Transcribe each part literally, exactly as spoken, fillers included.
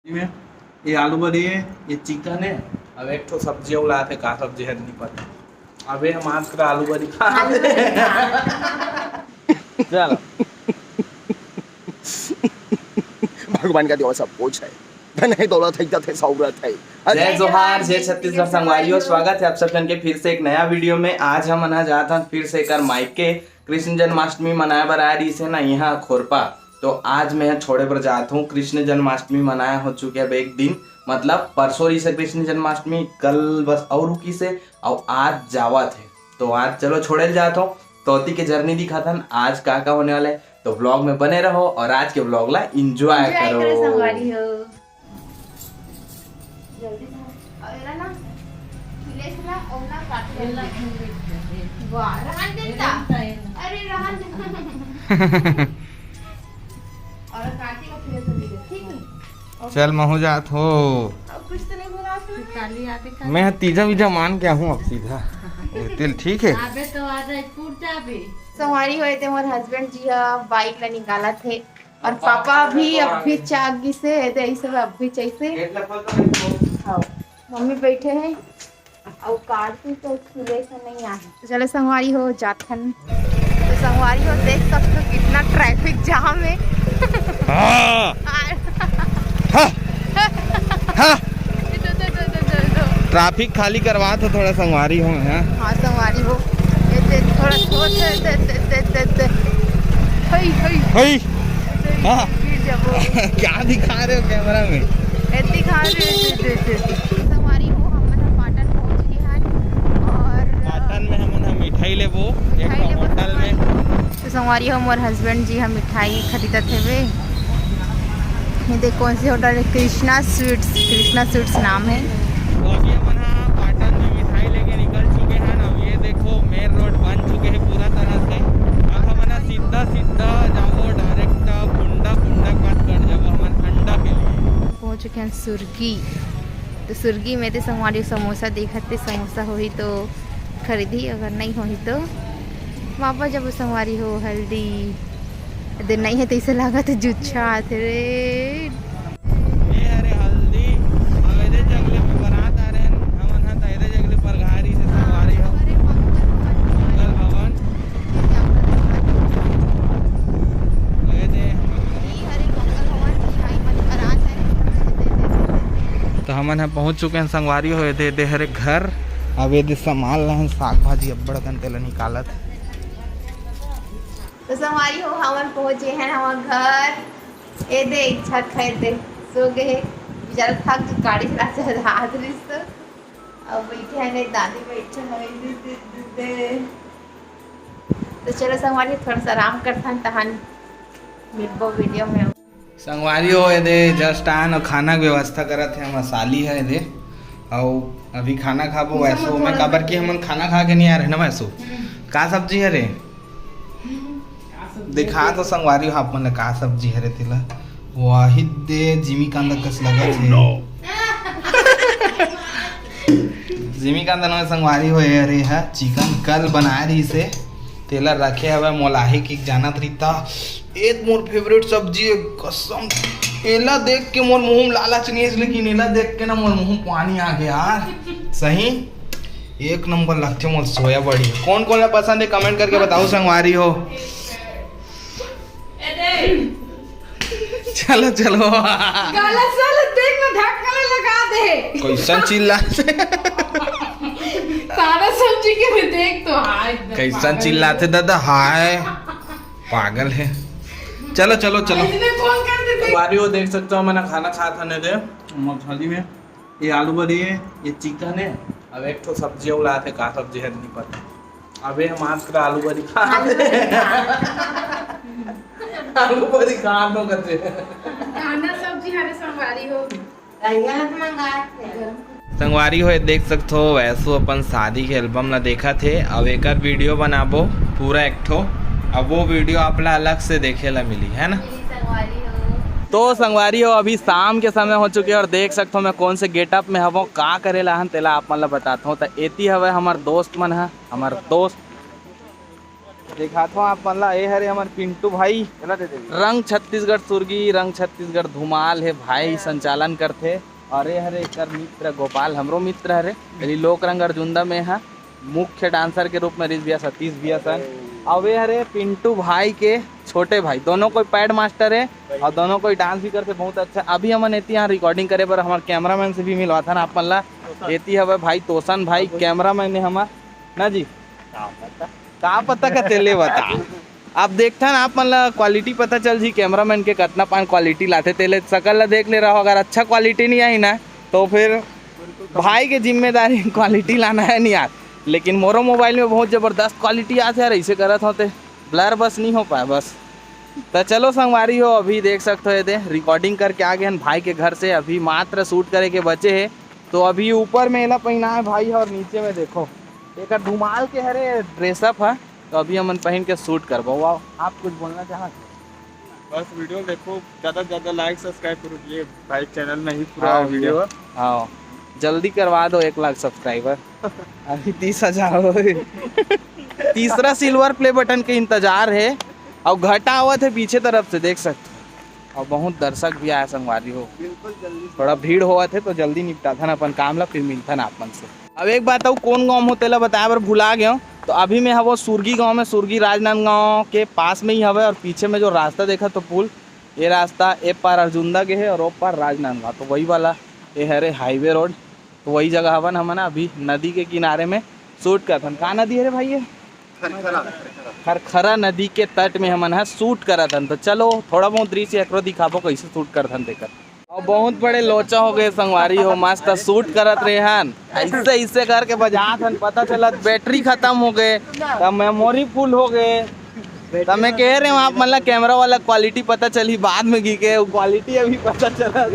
में ये आलू बरी है, ये चिकन है, अब एक ठो सब्जी अउ लात है, का सब्जी है नहीं पता। अबे हम आज का आलू बरी खा चलो। भगवान का देवा सब कुछ है, धन है, दौलत है, इज्जत है, सहूलत है। जय जोहार, जय छत्तीसगढ़ संगवारी हो, स्वागत है आप सब जन के फिर से एक नया वीडियो में। आज हमन ह जात हन फिर से एकर मायके कृष्ण जन्माष्टमी मनाए बर आए रहिस हे ना यहाँ खोरपा, तो आज मैं ह छोड़े बर जात हूँ। कृष्ण जन्माष्टमी मनाए हो चुके अब एक दिन, मतलब परसों रहिस हे कृष्ण जन्माष्टमी, कल बस अउ रुकिस हे, अउ आज जावत हे। तो आज चलो छोड़े ल जात हूँ, तो ओती के जर्नी दिखाथन आज का का होने वाला है। तो व्लॉग में बने रहो और आज के व्लॉग ला एंजॉय एंजॉय करो। करो संगवारी हो। जल्दी से। और एला ना, खिले से ना, और ना काट ले। वाह, रहन दे ता। अरे, रहन दे। और काटी का फिर से दे, ठीक है? चल, महू जात हो। अब कुछ तो नहीं बोला आपने? काली आते का। मैं तीजा वीजा मान के आहूँ अब सीधा। तेल ठीक है? अबे तो आज पूर जाबे। संगवारी हो, ए दे मोर हस्बैंड जी ह बाइक ला निकालत हे। और पापा भी अभी चागिस हे, ए दे ऐसे अभी चैसे। हाँ, मम्मी बैठे हैं। अउ कार्तिक तो स्कूले से नहीं आए। तो चलो संगवारी हो, जाथन। तो संगवारी हो, देख सकते हो कितना ट्रैफिक जाम है। हाँ। हाँ। हाँ। दो, दो, दो, दो, दो, दो। ट्रैफिक खाली करवा तो थोड़ा संगवारी हो, हैं? हाँ, संगवारी हो। ये दे, थोड़ा, थोड़ा, दे, दे, दे, दे, दे। हई, हई। हई। हाँ। गिर जाबो। क्या दिखा रहे हो कैमरा में? ए, दिखा रहे हो, दे, दे, दे, दे। संगवारी हो, हमन ह पाटन पहुंच गए हैं और पाटन में हमन ह मिठाई लेबो, एक मिठाई लेबो होटल में। संगवारी हो। तो संगवारी हो, मोर हस्बैंड जी ह मिठाई खरीदत हेवे। ये देख, कौन सी होटल है? कृष्णा स्वीट्स, कृष्णा स्वीट्स नाम है। तो अभी हमन ह पाटन में मिठाई लेके निकल चुके हैं। अब ये देखो, मेन रोड बन चुके हैं पूरा तरह से। अब हमन ह सीधा सीधा जाबो डायरेक्ट कुंडा, कुंडा के बाद कट जाबो हमन अंडा के लिए। पहुंच चुके हैं सुरगी। तो सुरगी में ते संगवारी समोसा देखत ते, समोसा होही तो खरीदी, अगर नहीं होही तो वापस जब संगवारी हो हल्दी दे नहीं है, तैसे लागत है जुच्छा आथे रे। ये हरे हल्दी, अब एदे जगले में बारात आ रहे हैं, हमन ह त एदे जगले पर घारी से संगवारी हो। मंगल भवन। ये दे। तो हमन ह पहुंच चुके हैं संगवारी हो, एदे, एदे हरे घर। अब एदे सामान लाहन, साग भाजी अब्बड़ अकन, तेला निकालत। तो संगवारी हो, हमन पहुंचे हैं हमर घर। एदे, इच्छा खाए दे, सो गए। बेचारा थक के गाड़ी चला चला हाथ रिस तो। अब बैठे हैं, नहीं, दादी बैठे हैं, दे, दे, दे, दे। तो चलो संगवारी, थोड़ा सा आराम करथन, तहन मिलबो वीडियो में। संगवारी हो, एदे जस्ट आन अउ खाना के व्यवस्था करत हे, मसाली है एदे। अउ अभी खाना खाबो वैसो में, काबर कि हमन खाना खा के नहीं आ रहे ना वैसो। हम्म। का सब्जी हरे? हम्म, का सब्जी दिखा हरे? तो संगवारी हो आप मन ला का सब्जी हरे तेला। वाहिद दे जिमी कांदा कस लगत हे। जिमी कांदा नोहे संगवारी हो, ये हरे हा चिकन कल बनाए रहिस हे, तेला रखे हवे मोलाही की जानत रहिता। एक मोर फेवरेट सब्जी है कसम, एला देख के मोर मुंह में लालच नहीं है, लेकिन एला देख के ना मोर मुंह में पानी आ गया यार। सही एक नंबर लगथे मोर सोया बड़ी। कौन कौन ला पसंद है कमेंट करके बताओ संगवारी हो। चलो चलो। गलत सलत देख ना, ढक्कन लगा दे। कैसन चिल्ला? सारा सब्जी के भी देख तो, हाय एकदम कैसन पागल चिल्लाते है। दादा, हाय पागल है। चलो चलो चलो। इसने फोन कर देते। संगवारी हो, देख सकते हो हमन खाना खात हन एदे मछली में। ये आलू बरी है, ये चिकन है, अब एक ठो सब्जी अउ लात हे, का सब्जी है नहीं पता। अबे हम आज का आलू बरी खा आलू बरी खा। आलू बरी खा तो करते। खाना सब्जी हरे संगवारी हो। संगवारी हो, देख सकत हो वैसो अपन शादी के एल्बम ला देखत हे, अब एकर वीडियो बनाबो पूरा एक ठो। अब वो वीडियो आप ला अलग से देखे ला मिली, है ना? तो संगवारी हो, अभी शाम के समय हो चुके हे और देख सकत हो मैं कौन से गेटअप में हवो, का करे ला हन तेला आप मन ला बतात हो। त एती हवे हमर दोस्त मन ह, हमर दोस्त दिखात हूँ आप मन ला, ए हरे हमर पिंटू भाई, एला दे देबे। रंग छत्तीसगढ़ सुरगी, रंग छत्तीसगढ़ धुमाल हे भाई, संचालन करथे। और ए हरे एकर मित्र गोपाल, हमरो मित्र हरे, यदि लोक रंग अर्जुंदा में हा मुख्य डांसर के रूप में रिस भैया, सतीश भैया संग। और ए हरे पिंटू भाई के छोटे भाई, दोनों कोई पैड मास्टर है और दोनों कोई डांस भी करथे बहुत अच्छा। अभी हमन एती यहाँ रिकॉर्डिंग करे बर हमर कैमरामैन से भी मिलवाथन आप मन ला। एती हवे भाई तोसन भाई, कैमरामैन है हमर ना जी। का पता का तेले बता। अब देखथन आप मन ला क्वालिटी पता चल जी, कैमरामैन के कतना पान क्वालिटी लाथे, तेले सकल ला देख ले रहो। अगर अच्छा क्वालिटी नहीं आई ना तो फिर भाई के जिम्मेदारी क्वालिटी लाना है नहीं यार। लेकिन मोरो मोबाइल में बहुत जबरदस्त क्वालिटी आथे यार, ऐसे करत होते ब्लर बस नहीं हो पाए बस। तो चलो संगवारी हो, अभी देख सकते हो ये दे रिकॉर्डिंग करके आ गए हैं भाई के घर से। अभी मात्र शूट करे के बचे है, तो अभी ऊपर में एला पहना है भाई और नीचे में देखो एक धुमाल के हरे ड्रेसअप है। तो अभी हमन पहन के शूट करबो। वाह, आप कुछ बोलना चाहत? बस वीडियो देखो, ज्यादा से ज्यादा लाइक सब्सक्राइब करो, ये भाई चैनल में ही पूरा हाँ, वीडियो है। हाँ, जल्दी करवा दो एक लाख सब्सक्राइबर। अभी तीस हजार हो गए। तीसरा सिल्वर प्ले बटन के इंतजार है और घटा आवत है पीछे तरफ से, देख सकते हो। और बहुत दर्शक भी आया संगवारी हो, बिल्कुल जल्दी से। थोड़ा भीड़ होवत है तो जल्दी निपटाथन अपन काम ला, फिर मिलथन आप मन से। अब एक बात अउ, कौन गांव हो तेला बताए बर भुला गयो। तो अभी मैं हवो सुरगी गांव में, सुरगी राजनांदगांव के पास में ही हवे। और पीछे में जो रास्ता देखा तो पुल, ये रास्ता ए पार अर्जुंदा के है और ओ पार राजनांदगांव, तो वही वाला ये हरे हाईवे रोड। तो वही जगह हवन हमन अभी नदी के किनारे में शूट करथन। का नदी हरे भाई ये? खरखरा। खरखरा नदी के तट में हमन ह शूट करत हन। तो चलो थोड़ा बहुत दृश्य एकरो दिखाबो कैसे शूट करथन तेकर। और बहुत बड़े लोचा हो गए संगवारी हो, मस्त शूट करत रहे हन, ऐसे ऐसे करके बजात हन, पता चलत बैटरी खत्म हो गए, तब मेमोरी फुल हो गए। तब मैं कह रहे हूँ आप मन ला कैमरा वाला क्वालिटी पता चली बाद में की के, क्वालिटी अभी पता चला।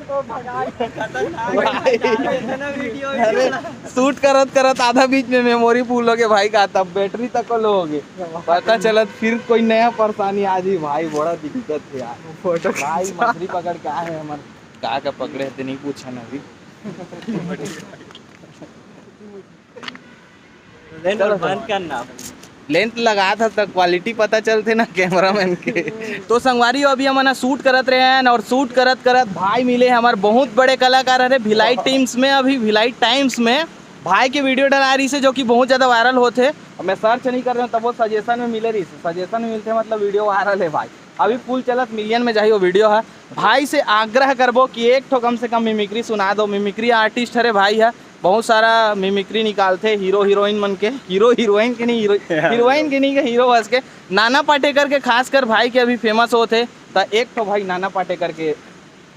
भाई। अरे, शूट करत करत आधा बीच में मेमोरी फुल हो गए भाई का, तब बैटरी तक लो हो गए। पता चलत फिर कोई नया परेशानी आ जी भाई, बड़ा दिक्कत है यार। फोटो भाई मछली पकड़ के आए हैं हमर, का का पकड़े थे नहीं पूछा ना अभी। लेंथ चलो, बंद चलो। करना। लेंथ लगा था तो क्वालिटी पता चलते ना कैमरामैन के। तो संगवारी हो, अभी हमन शूट करत रहे हैं और शूट करत करत भाई मिले हमारे बहुत बड़े कलाकार हरे भिलाई टीम्स में, अभी भिलाई टाइम्स में भाई के वीडियो डला रही से जो कि बहुत ज्यादा वायरल होते। अब मैं सर्च नहीं कर रहे हूँ तब वो सजेशन में मिले रही से, सजेशन में मिलते मतलब वीडियो वायरल है भाई। अभी फुल चलत मिलियन में जाही वो वीडियो है। भाई से आग्रह करबो कि एक ठो कम से कम मिमिक्री सुना दो। मिमिक्री आर्टिस्ट हरे भाई है, बहुत सारा मिमिक्री निकालथे हीरो हीरोइन मन के, हीरो हीरोइन के नहीं, हीरो हीरोइन के नहीं, हीरो बस के। नाना पाटेकर के खासकर भाई के अभी फेमस होथे, त एक ठो भाई नाना पाटेकर के।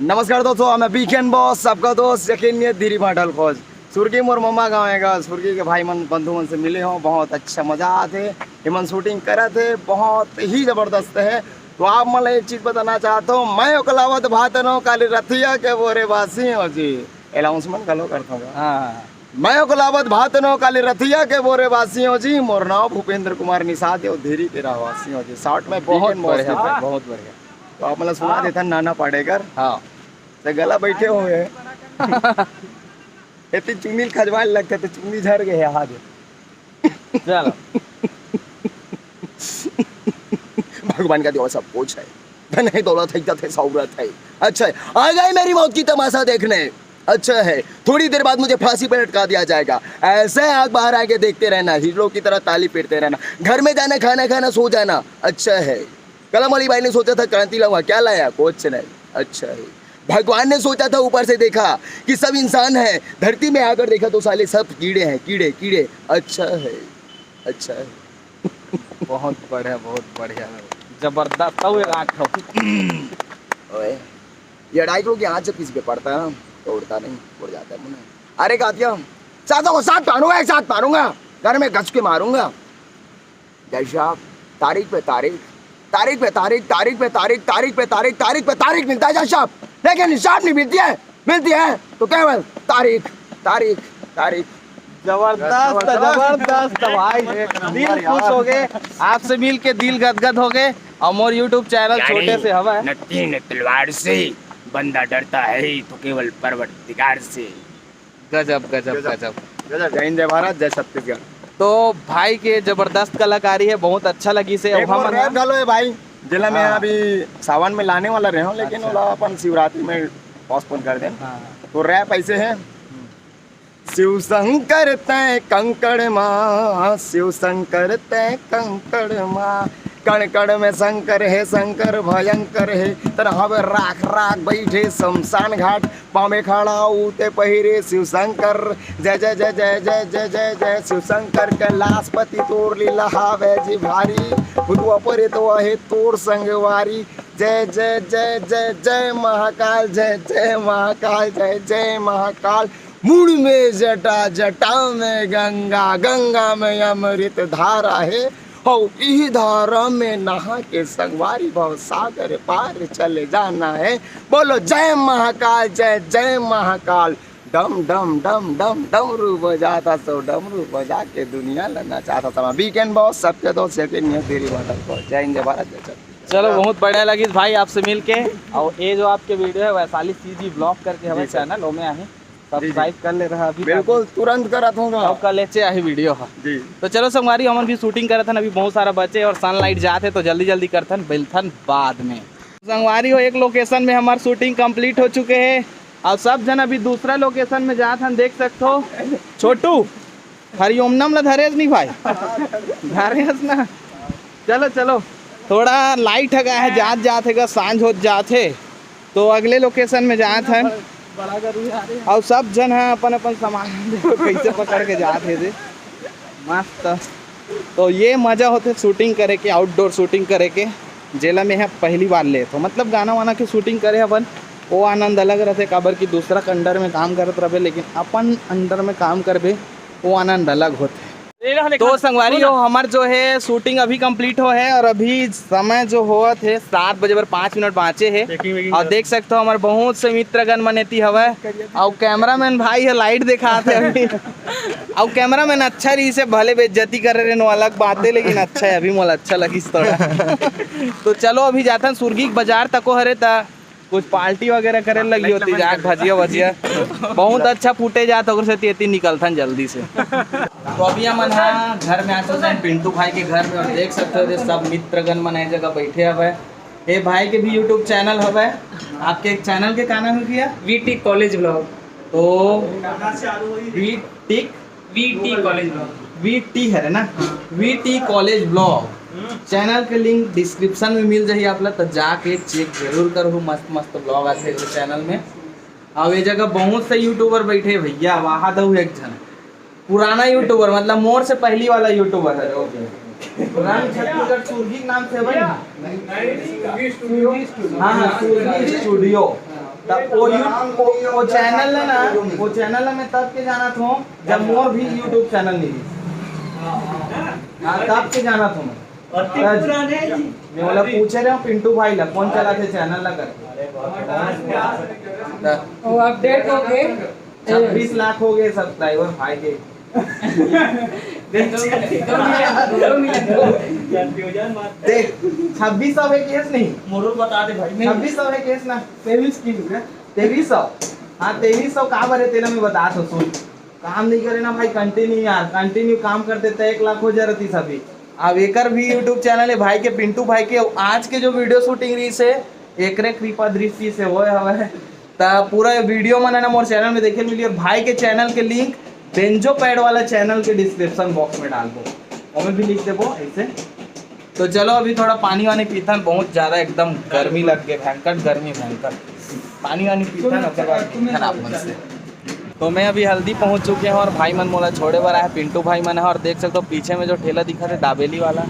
नमस्कार दोस्तों, मैं बीकेन बॉस, सबका दोस्त, यकीन नहीं है, धीरी भाटल खोज। सुर्गी मोर ममा गाँव है गा, सुर्गी के भाई मन, बंधु मन से मिले हो, बहुत अच्छा मजा आते। एमन शूटिंग करत हे, बहुत ही जबरदस्त है। तो आप मन ला एक चीज बताना चाहता हूँ, मैं ओकलावत भात नो काली रथिया के बोरे बासी हो जी। अनाउंसमेंट घलो करता हूँ। हाँ। मैं ओकलावत भात नो काली रथिया के बोरे बासी हो जी, मोर नाव भूपेंद्र कुमार निषाद है, धीरी के रहवासी हो जी। शॉर्ट में बहुत बीकेन बॉस बढ़िया लिखा है। भाई, बहुत बढ़िया। तो आप मन ला सुना देथन नाना पाटेकर। हाँ। तो गला बैठे हुए हैं। एती चुन्नी खजवाए लगथे तो चुन्नी झर गए है आज। चलो। भगवान का दिया सब कुछ है, धन है, दौलत है, इज्जत है, शोहरत है। अच्छा है, आ गए मेरी मौत की तमाशा देखने। अच्छा है, थोड़ी देर बाद मुझे फांसी पर लटका दिया जाएगा। ऐसे आग बाहर आके देखते रहना, हीरो की तरह ताली पीटते रहना। घर में जाना, खाना खाना, सो जाना। अच्छा है, कलम वाली बाई ने सोचा था क्रांति लाऊंगा, क्या लाया? कुछ नहीं। अच्छा है, भगवान ने सोचा था, ऊपर से देखा कि सब इंसान है, धरती में आकर देखा तो साले सब कीड़े हैं, कीड़े, कीड़े। अच्छा है, अच्छा है। बहुत बढ़िया, बहुत बढ़िया, जबरदस्त। तब एक आठ ठो। ओए, ये ढाई किलो की आँच किसी पे पड़ता है ना, तो उड़ता नहीं, उड़ जाता है मुन्ना। अरे कातिया, सातों को साथ मारूंगा, एक साथ मारूंगा, घर में घस के मारूंगा। जज साहब, तारीख पे तारीख, तारीख पे तारीख, तारीख पे तारीख, तारीख पे तारीख, तारीख पे तारीख मिलता है जज साहब, लेकिन हिसाब नहीं मिलती है। मिलती है तो केवल तारीख, तारीख, तारीख। जबरदस्त, जबरदस्त भाई, एक नंबर दिल खुश यार। हो गए, आपसे मिल के दिल गदगद हो गए। और मोर YouTube चैनल यानी छोटे से हवा है। न तीन तलवार से बंदा डरता है तो केवल परवरदिगार से। गजब, गजब, गजब। गजब। गजब। जय हिंद, जय भारत, जय छत्तीसगढ़। तो भाई के जबरदस्त कलाकारी हे, बहुत अच्छा लगिस हे। एक अउ और हमन रैप घलो हे भाई, जेला मैं हाँ। अभी सावन में लाने वाला रहे हूँ, लेकिन अच्छा। ओला अपन शिवरात्रि में पोस्टपोन कर दें। हाँ। तो रैप ऐसे है। शिव शंकर तै कंकड़ मा, शिव शंकर तै कंकड़ मा, कण कण में शंकर हे, शंकर भयंकर हे। तन हवे राख राख बैठे शमशान घाट, पाँव में खड़ा उते पहिरे शिव शंकर। जय जय जय जय जय जय जय जय शिव शंकर। कैलाशपति तोर लीला हावे जी भारी, भूतवा प्रेतवा हे तोर संगवारी। जय जय जय जय जय महाकाल, जय जय महाकाल, जय जय महाकाल। मुड़ में जटा, जटा में गंगा, गंगा में अमृत धारा हे। हौ इही धारा में नहा के संगवारी भव सागर पार चले जाना हे। बोलो जय महाकाल, जय जय महाकाल। डम डम डम डम डमरू बजाता सो डमरू बजा के दुनिया ला नचाता समा। वीकेंड बॉस सबके दोस्त, सेकंड न्यूज, तेरी वाटर बॉस। जय हिंद, जय भारत, जय छत्तीसगढ़। चलो, बहुत बढ़िया लगिस भाई आपसे मिलके। और ये जो आपके वीडियो है वैशाली सीजी ब्लॉग करके हमारे जी सर। चैनल ओमे आही, जी, जी। सब्सक्राइब कर ले रहा अभी। बिल्कुल, तुरंत करत हूँ। अब कल एचे आही वीडियो हा। जी। तो चलो संगवारी, हमन भी शूटिंग करत हन, अभी बहुत सारा बचे और सनलाइट जात हे तो जल्दी जल्दी करथन, मिलथन बाद में। संगवारी हो, एक लोकेशन में हमार शूटिंग कंप्लीट हो चुके हे और सब झन अभी दूसरा लोकेशन में जात हन, देख सकथो। छोटू, हरिओम नाम ला धरेस नहीं भाई? धरेस ना। चलो, चलो, थोड़ा लाइट हगा है, जात जात हेगा, सांझ होत जात हे, तो अगले लोकेशन में जात हन। और सब झन ह अपन अपन सामान देखो कैसे पकड़ के जात हे दे। मस्त। तो ये मजा होथे शूटिंग करे के, आउटडोर शूटिंग करे के, जेला मैं ह पहली बार लेत हो। मतलब गाना वाना के शूटिंग करे अपन, वो आनंद अलग रहथे, काबर कि दूसरा के अंडर में काम करत रहबे, लेकिन अपन अंडर में काम करबे, वो आनंद अलग होथे। तो संगवारी हो, हमर जो है शूटिंग अभी कंप्लीट हो है और अभी समय जो होवत है सात बजे बर पाँच मिनट बाँचे है। और देख सकते हो हमर बहुत से मित्रगण मन एती हवय। और कैमरामैन भाई है, लाइट दिखात है अभी। और कैमरामैन अच्छा रही से भले बेइज्जती करे रहे, नो अलग बात है, लेकिन अच्छा है, अभी मोला अच्छा लगिस थोड़ा। तो चलो अभी जाथन सुरगी के बाजार तको हरे ता कुछ पार्टी वगैरह करे लगी होती जाके भजिया वजिया। बहुत अच्छा फुटेज आत ओकर सेती एती निकलथन जल्दी से। तो अभी हमन हा घर में आ चुके हैं पिंटू भाई के घर में और देख सकते हो ये सब मित्रगण मन ए जगह बैठे हवे। ये भाई के भी यूट्यूब चैनल हवे। आपके चैनल के का नाम है भैया? VT college blog. तो वी टिक वीटी कॉलेज ब्लॉग। वीटी हरे ना? VT college blog. चैनल के लिंक डिस्क्रिप्शन में मिल जाही आप ला, तो जाके चेक जरूर करहु। मस्त मस्त ब्लॉग आथे एकर चैनल में। अब ये जगह बहुत से यूट्यूबर बैठे भैया, वहा दऊ एक झन पुराना यूट्यूबर, मतलब मोर से पहली वाला यूट्यूबर है जो रंग छत्तीसगढ़ सुरगी के नाम से बनी। हाँ, हाँ, सुरगी स्टूडियो। तब वो यू-, वो, वो चैनल है ना, वो चैनल है, मैं तब के जाना था जब मोर भी यूट्यूब चैनल नहीं थी। हाँ, तब के जाना था मैं। मैं बोला पूछे रहे हूँ पिंटू भाई ला, कौन चला थे चैनल ला करके। वो अपडेट हो गए। छब्बीस लाख हो गए सब्सक्राइबर भाई के। देख, छब्बीस सौ है केस नहीं? मोरो बता दे भाई। छब्बीस सौ है केस ना? तेईस की ना? तेईस सौ। हाँ, तेईस सौ का बरे तेला मैं बता तो सुन। काम नहीं करे ना भाई, कंटिन्यू यार, कंटिन्यू काम करते तो एक लाख हो जा रहती सभी। अब एकर भी यूट्यूब चैनल है भाई के, पिंटू भाई के। आज के जो वीडियो शूटिंग रही से एकरे कृपा दृष्टि से होए हवे। त पूरा वीडियो मन है ना मोर चैनल में देखे मिली और भाई के चैनल के लिंक बेंजो पैड वाला चैनल के डिस्क्रिप्शन बॉक्स में डाल दो, ओमे भी लिख देबो ऐसे। तो चलो अभी थोड़ा पानी वानी पीथन, बहुत ज्यादा एकदम गर्मी लग गई, भयंकर गर्मी, भयंकर। पानी वानी पीथन, ओकर बाद मिलथन आप मन से। तो मैं अभी हल्दी पहुंच चुके हैं और भाई मन मोला छोड़े बर आए, पिंटू भाई मन है। और देख सकते हो पीछे में जो ठेला दिखा थे दाबेली वाला,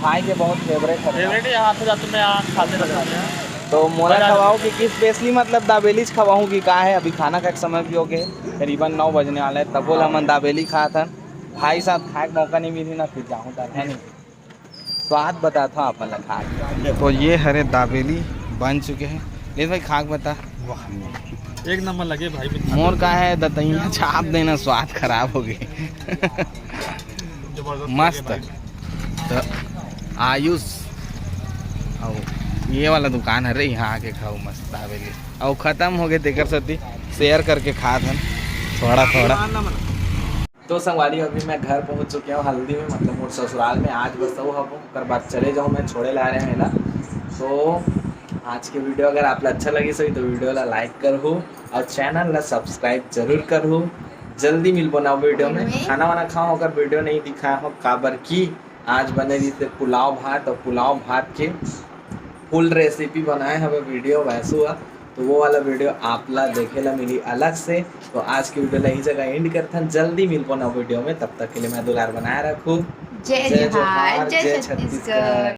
भाई के बहुत फेवरेट है। फेवरेट है, यहाँ से जाते मैं यहाँ खाते रहते हैं। तो मोला खवाओ कि किस स्पेशली मतलब दाबेली च खवाऊँ कि का है, अभी खाना का एक समय भी हो गए, करीबन नौ बजने वाला है, तब बोला हमन दाबेली खात हन। भाई साथ खाए के मौका नहीं मिली ना, फिर जाऊँ तर है नहीं। स्वाद बताता हूँ अपन ला खा के। तो ये हरे दाबेली बन चुके हैं। ले भाई खा के बता। वाह, एक नंबर लगे भाई। मोर का है दतैया छाप देना, स्वाद खराब हो गई। जबरदस्त मस्त। लगे भाई। तो आयुष, और ये वाला दुकान है रे, यहाँ आके खाओ मस्त दाबेली। और खत्म हो गए तेकर सती शेयर करके खात हन थोड़ा थोड़ा। तो संगवारी, अभी मैं घर पहुंच चुके हूँ हल्दी में, मतलब मोर ससुराल में। आज बस वो हबो, ओकर बाद चले जाऊँ मैं, छोड़े ला रहे हैं ना। तो आज के वीडियो अगर आप ला अच्छा लगिस होही तो वीडियो ला लाइक करहू और चैनल ला सब्सक्राइब जरूर करहू। जल्दी मिलबो नवा वीडियो में। में। खाना वाना खाओ, अगर वीडियो नहीं दिखाए हो, काबर की आज बने रहिसे पुलाव भात, और पुलाव भात के फुल रेसिपी बनाए हवे वीडियो वैसू ह, तो वो वाला वीडियो आप ला देखे ला मिली अलग से। तो आज की वीडियो ला यही जगह एंड करथन। जल्दी मिलबो नवा वीडियो में, तब तक के लिए मैं दुलार बनाए रखू। जय जय जोहार, जोहार, जय जय छत्तीसगढ़। छत्तीसगढ़।